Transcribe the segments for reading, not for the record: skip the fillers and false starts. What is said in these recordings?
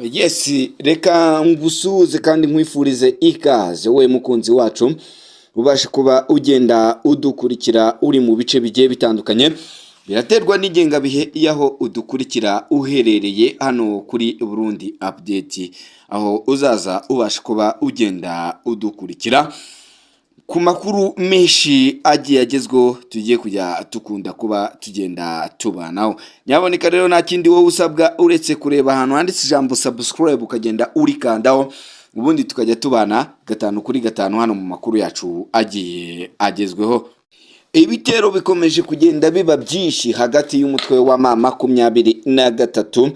Yes, reka ngusuhuze kandi nkwifurize ikaze, wowe mukunzi wacu ubasha kuba ugenda udukurikira uri mu bice bigiye bitandukanye. Biraterwa n'ingengabihe y'aho udukurikira uherereye hano kuri Burundi Update, aho uzaza ubasha kuba ugenda udukurikira ku makuru menshi agiye agezweho tugiye kujya tukunda kuba tugenda tubanaho. Nyaboneka rero, nta kindi wowe usabwa uretse kureba ahantu handitse ijambo "subscribe", ukagenda urikandaho, ubundi tukajya tubana gatanu kuri gatanu hano mu makuru yacu agiye agezweho. Ibitero bikomeje kugenda biba byinshi hagati y'umutwe wa M23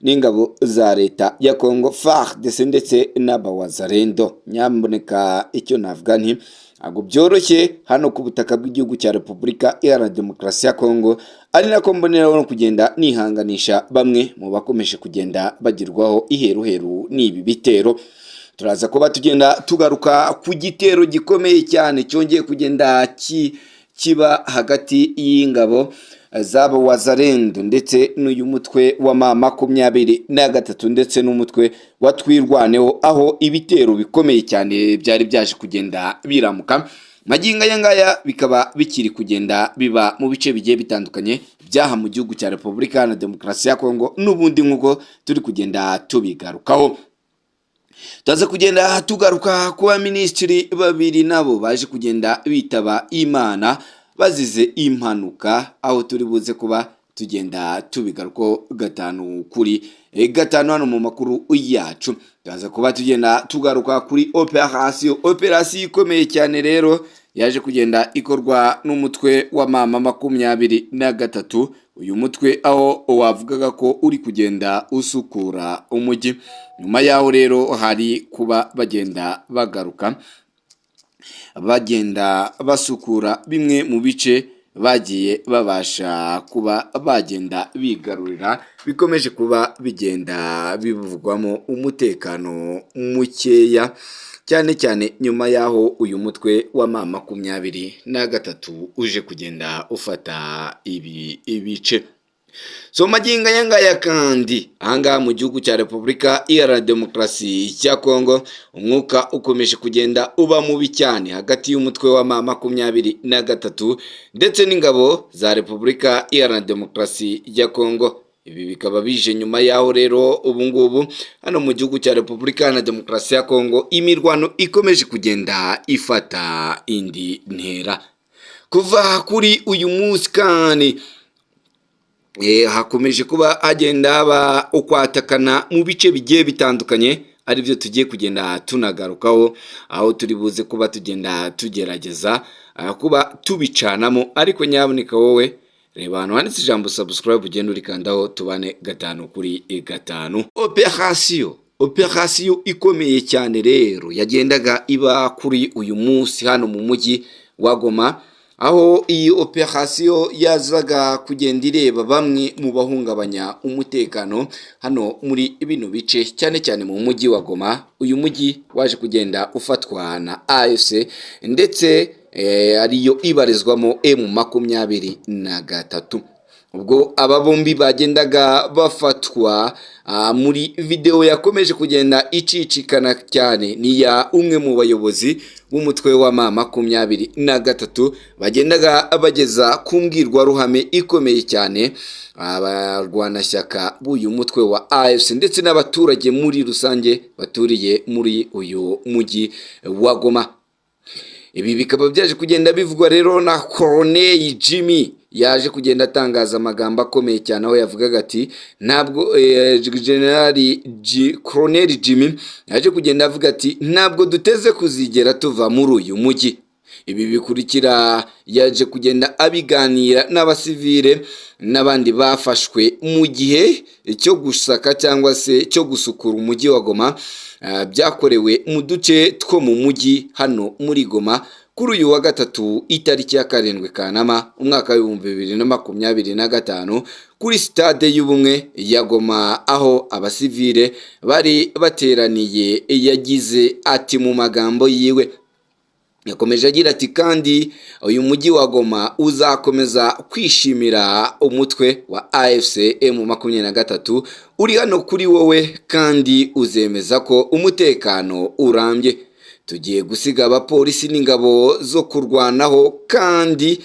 n'ingabo za leta ya Congo, FARDC, ndetse n'abawazalendo. Nyamuneka, icyo navuga nti ntabwo byoroshye hano ku butaka bw'igihugu cya Repubulika Iharanira Demokarasi ya Congo, ari nako mboneraho no kugenda nihanganisha bamwe mu bakomeje kugenda bagirwaho iheruheru n'ibi bitero. Turaza kuba tugenda tugaruka ku gitero gikomeye cyane cyongeye kugenda kiba hagati y'ingabo z'abo wazalendo ndetse n'uyu mutwe wa M23 ndetse n'umutwe wa Twirwaneho, aho ibitero bikomeye cyane byari byaje kugenda biramuka. Magingo aya ngaya bikaba bikiri kugenda biba mu bice bigiye bitandukanye byaha mu gihugu cya Repubulika Iharanira Demokarasi ya Kongo. N'ubundi nk'uko turi kugenda tubigarukaho, tuza kugenda tugaruka ku baminisitiri babiri nabo baje kugenda bitaba Imana bazize impanuka, aho turi buze kuba tugenda tubigarukaho gatanu kuri gatanu hano mu makuru yacu. Tuza kuba tugenda tugaruka kuri operasiyo ikomeye cyane rero yaje kugenda ikorwa n'umutwe wa M23, uyu mutwe aho wavugaga ko uri kugenda usukura umujyi. Nyuma yaho rero hari kuba bagenda bagaruka, bagenda basukura bimwe mu bice bagiye babasha kuba bagenda bigarurira, bikomeje kuba bigenda bivugwamo umutekano mukeya, cyane cyane nyuma y'aho uyu mutwe wa M23 uje kugenda ufata ibi ibice. So magingo aya ngaya kandi, ahangaha mu gihugu cya Repubulika Iharanira Demokarasi ya Kongo, umwuka ukomeje kugenda uba mubi cyane hagati y'umutwe wa M23 ndetse n'ingabo za Repubulika Iharanira Demokarasi ya Kongo. Ibi bikaba bije nyuma y'aho rero ubu ngubu hano mu gihugu cya Repubulika Iharanira Demokarasi ya Kongo imirwano ikomeje kugenda ifata indi ntera. Kuva kuri uyu munsi kandi hakomeje kuba hagenda haba ukwatakana mu bice bigiye bitandukanye, aribyo tugiye kugenda tunagarukaho, aho turi buze kuba tugenda tugerageza kuba tubicanamo. Ariko nyaboneka, wowe reba ahantu handitse ijambo "subscribe", ugenda urikandaho, tubane gatanu kuri gatanu. Operasiyo ikomeye cyane rero yagendaga iba kuri uyu munsi hano mu mujyi wa Goma, aho iyi operasiyo yazaga kugenda ireba bamwe mu bahungabanya umutekano hano muri bino bice, cyane cyane mu mujyi wa Goma. Uyu mujyi waje kugenda ufatwa na AFC ndetse ariyo ibarizwamo M23. Ubwo aba bombi bagendaga bafatwa muri videwo yakomeje kugenda icicikana cyane, ni ya umwe mu bayobozi b'umutwe wa M23 bagendaga bageza ku mbwirwaruhame ikomeye cyane abarwanashyaka b'uyu mutwe wa AFC ndetse n'abaturage muri rusange baturiye muri uyu mujyi wa Goma. Ibi bikaba byaje kugenda bivugwa rero na Colonel Jimmy, yaje kugenda atangaza amagambo akomeye cyane, aho yavugaga ati ntabwo Generali Colonel Jimmy yaje kugenda avuga ati: "Ntabwo duteze kuzigera tuva muri uyu mujyi." Ibi bikurikira yaje kugenda abiganira n'abasivile n'abandi bafashwe mu gihe cyo gusaka cyangwa se cyo gusukura umujyi wa Goma, byakorewe mu duce two mu mujyi hano muri Goma kuri uyu wa gatatu, itariki ya 7 Kanama, umwaka w'2025, kuri Sitade y'Ubumwe ya Goma, aho abasivile bari bateraniye. Yagize ati mu magambo yiwe: Yakomeje agira ati: "Kandi uyu mujyi wa Goma uzakomeza kwishimira umutwe wa AFC M23 uri hano kuri wowe, kandi uzemeza ko umutekano urambye. Tugiye gusiga abapolisi n'ingabo zo kurwanaho, kandi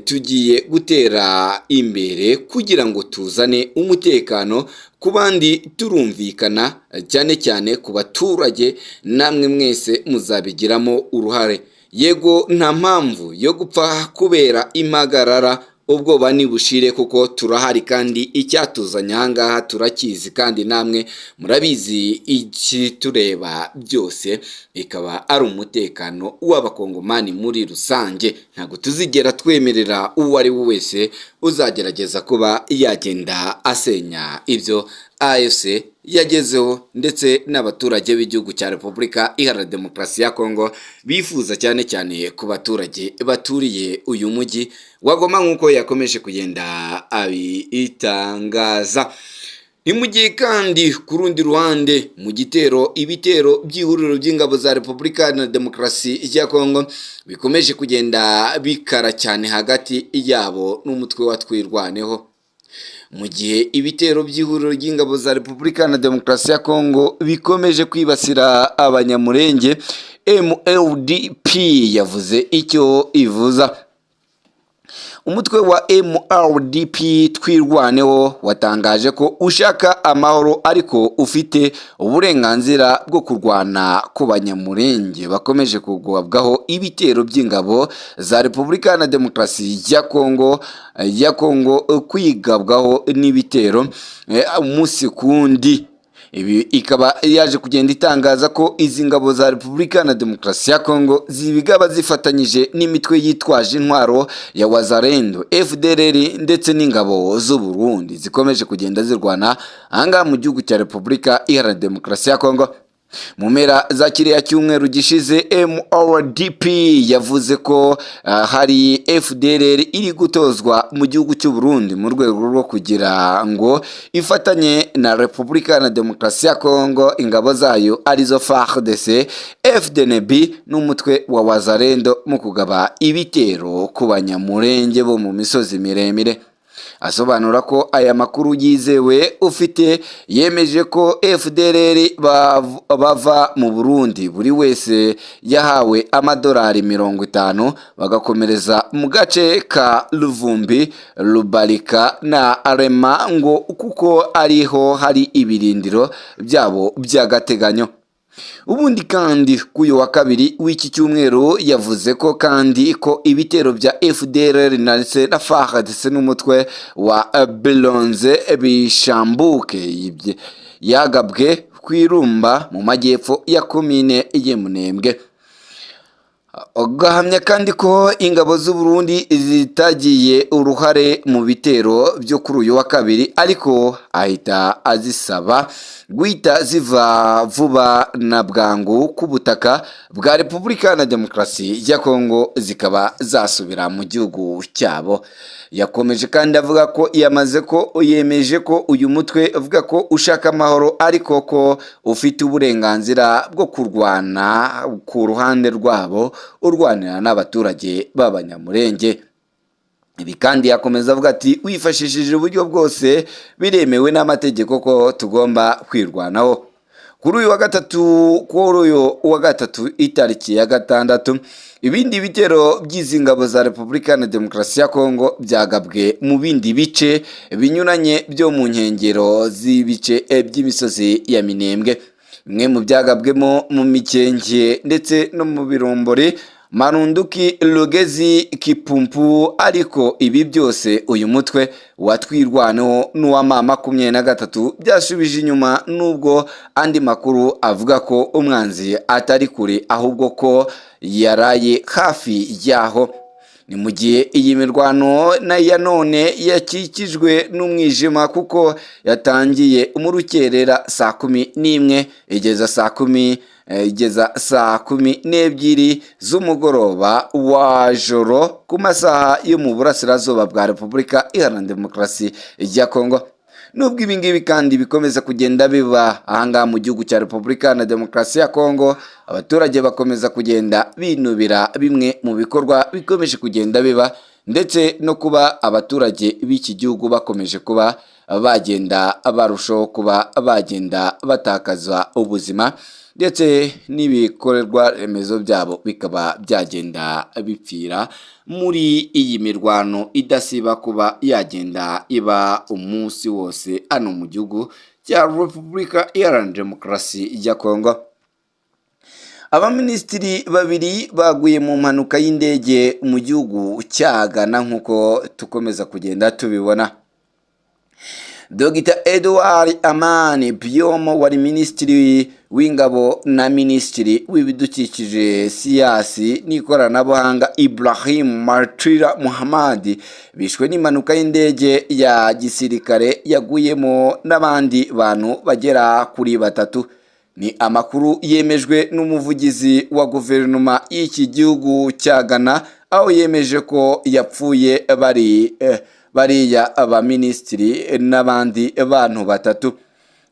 tugiye gutera imbere kugira ngo tuzane umutekano ku bandi. Turumvikana, cyane cyane ku baturage, namwe mwese muzabigiramo uruhare. Yego, nta mpamvu yo gupfa kubera impagarara. Ubwoba nibushire kuko turahari, kandi icyatuzanye aha ngaha turakizi, kandi namwe murabizi. Ikitureba byose ikaba ari umutekano w'Abakongomani muri rusange. Ntabwo tuzigera twemerera uwo ari we wese uzagerageza kuba yagenda asenya ibyo AFC yagezeho ndetse n'abaturage b'igihugu cya Repubulika Iharanira Demokarasi ya Kongo bifuza, cyane cyane ku baturage baturiye uyu mujyi wa Goma," nk'uko yakomeje kugenda abitangaza. Ni mu gihe kandi ku rundi ruhande mu gitero, ibitero by'ihuriro by'ingabo za Repubulika Iharanira Demokarasi ya Kongo bikomeje kugenda bikara cyane hagati yabo n'umutwe wa Twirwaneho. Mu gihe ibitero by'ihuriro ry'ingabo za Repubulika na Demokarasi ya Kongo bikomeje kwibasira Abanyamurenge, MRDP yavuze icyo ivuza. Umutwe wa MRDP Twirwaneho watangaje ko ushaka amahoro, ariko ufite uburenganzira bwo kurwana ku Banyamurenge bakomeje kugabwaho ibitero by'ingabo za Repubulika na Demokarasi ya Kongo kwigabwaho n'ibitero umunsi kundi. Ibi ikaba yaje kugenda itangaza ko izi ngabo za Repubulika na Demokarasi ya Kongo zibigaba zifatanyije n'imitwe yitwaje intwaro ya Wazalendo, FDLR ndetse n'ingabo z'u Burundi zikomeje kugenda zirwana ahangaha mu gihugu cya Repubulika Iharanira Demokarasi ya Kongo. Mu mpera za kiriya cyumweru gishize, MRDP yavuze ko hari FDLR iri gutozwa mu gihugu cy'u Burundi mu rwego rwo kugira ngo ifatanye na Repubulika na Demokarasi ya Kongo, ingabo zayo arizo FARDC, FDNB n'umutwe wa Wazalendo, mu kugaba ibitero ku Banyamurenge bo mu misozi miremire. Asobanura ko aya makuru yizewe ufite, yemeje ko FDLR bava mu Burundi buri wese yahawe amadolari 50, bagakomereza mu gace ka Ruvumbi, Rubarika na Rema, ngo kuko ariho hari ibirindiro byabo by'agateganyo. Ubundi kandi k'uyu wa kabiri w'iki cyumweru yavuze ko kandi ko ibitero bya FDLR ndetse na FARDC n'umutwe wa Bilonze Bishambuke yagabwe kwirumba mu majyepfo ya komine y'Munembwe. Gahamya kandi ko ingabo z'u Burundi zitagiye uruhare mu bitero byo kuri uyu wa kabiri, ariko ahita azisaba guhita ziva vuba na bwangu ku butaka bwa Repubulika na Demokarasi ya Kongo, zikaba zasubira mu gihugu cyabo. Yakomeje kandi avuga ko yamaze ko yemeje ko uyu mutwe uvuga ko ushaka amahoro, ariko ko ufite uburenganzira bwo kurwana ku ruhande rwabo urwanira n'abaturage b'Abanyamurenge. Ibi kandi yakomeza avuga ati: "Wifashishije uburyo bwose biremewe n'amategeko ko tugomba kwirwanaho." Kuri uyu wa gatatu itariki ya 6, ibindi bitero by'izi ngabo za Repubulika na Demokarasi ya Kongo byagabwe mu bindi bice binyuranye byo mu nkengero z'ibice by'imisozi ya Minembwe. Bimwe mu byagabwemo mu Mikenke ndetse no mu Birombori, Marunduki, Rugezi, Kipumpu. Ariko ibi byose uyu mutwe wa Twirwaneho n'uwa M23 byasubije inyuma, nubwo andi makuru avuga ko umwanzi atari kure, ahubwo ko yaraye hafi yaho. Ni mu gihe iyi mirwano na ya none yakikijwe n'umwijima, kuko yatangiye mu rukerera saa 11 igeza saa 12 z'umugoroba wa joro ku masaha yo mu burasirazuba bwa Repubulika Iharanira Demokarasi ya Kongo. Nubwo ibingibi kandi bikomeza kugenda biba ahangaha mu gihugu cya Repubulika na Demokarasi ya Kongo, abaturage bakomeza kugenda binubira bimwe mu bikorwa bikomeje kugenda biba, ndetse no kuba abaturage b'iki gihugu bakomeje kuba bagenda barushaho kuba bagenda batakaza ubuzima, ndetse n'ibikorerwa remezo byabo bikaba byagenda bipfira muri iyi mirwano idasiba kuba yagenda iba umunsi wose hano mu gihugu cya Repubulika Iharanira Demokarasi ya Kongo. Abaminisitiri babiri baguye mu mpanuka y'indege mu gihugu cya Ghana, nk'uko dukomeza kugenda tubibona. Dr Edward Amani Biomo wari minisitiri w'ingabo na minisitiri w'ibidukikije, siyansi n'ikoranabuhanga Ibrahim Martira Muhammad bishwe n'impanuka y'indege ya gisirikare yaguyemo n'abandi bantu bagera kuri batatu. Ni amakuru yemejwe n'umuvugizi wa guverinoma y'iki gihugu cya Ghana, aho yemeje ko yapfuye bari bariya abaminisitiri n'abandi bantu batatu.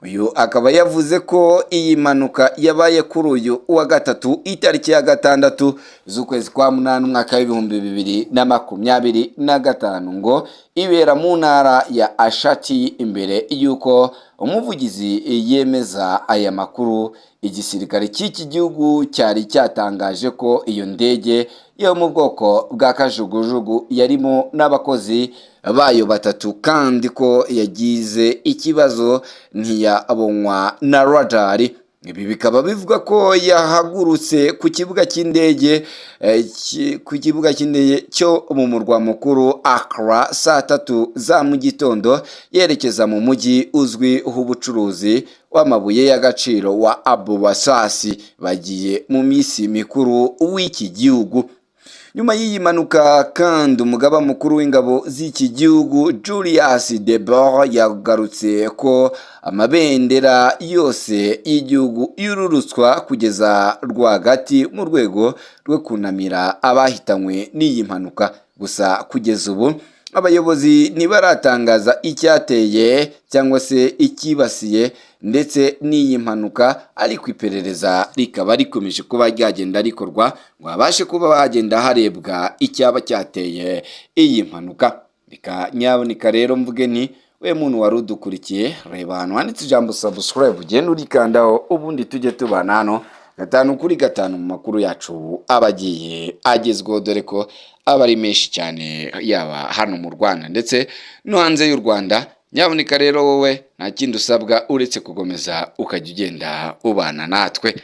Uyu akaba yavuze ko iyi mpanuka yabaye kuri uyu wa gatatu, itariki ya 6 z'ukwezi kwa 8, umwaka w'2025, ngo ibera mu ntara ya Ashati. Imbere y'uko umuvugizi yemeza aya makuru, igisirikare cy'iki gihugu cyari cyatangaje ko iyo ndege yo mu bwoko bwa kajugujugu yarimo n'abakozi bayo batatu, kandi ko yagize ikibazo ntiyabonwa na radari. Ibi bikaba bivuga ko yahagurutse ku kibuga cy'indege cyo mu murwa mukuru Accra saa 3 za mu gitondo, yerekeza mu mujyi uzwiho ubucuruzi w'amabuye y'agaciro wa Abuwasasi, bagiye mu minsi mikuru w'iki gihugu. Nyuma y'iyi mpanuka kandi, umugaba mukuru w'ingabo z'iki gihugu Julius Debor yagarutse ko amabendera yose y'igihugu yururutswa kugeza rwagati mu rwego rwo kunamira abahitanywe n'iyi mpanuka. Gusa kugeza ubu abayobozi ntibaratangaza icyateye cyangwa se icyibasiye ndetse n'iyi mpanuka, ariko iperereza rikaba rikomeje kuba ryagenda rikorwa ngo habashe kuba hagenda harebwa icyaba cyateye iyi mpanuka. Reka nyaboneka rero mvuge nti: we muntu wari udukurikiye, reba ahantu handitse ijambo "subscribe", ugenda urikandaho, ubundi tujye tubana hano gatanu kuri gatanu mu makuru yacu aba agiye agezweho, dore ko aba ari menshi cyane, yaba hano mu Rwanda ndetse no hanze y'u Rwanda. Nyaboneka rero, wowe nta kindi usabwa uretse gukomeza ukajya ugenda ubana natwe.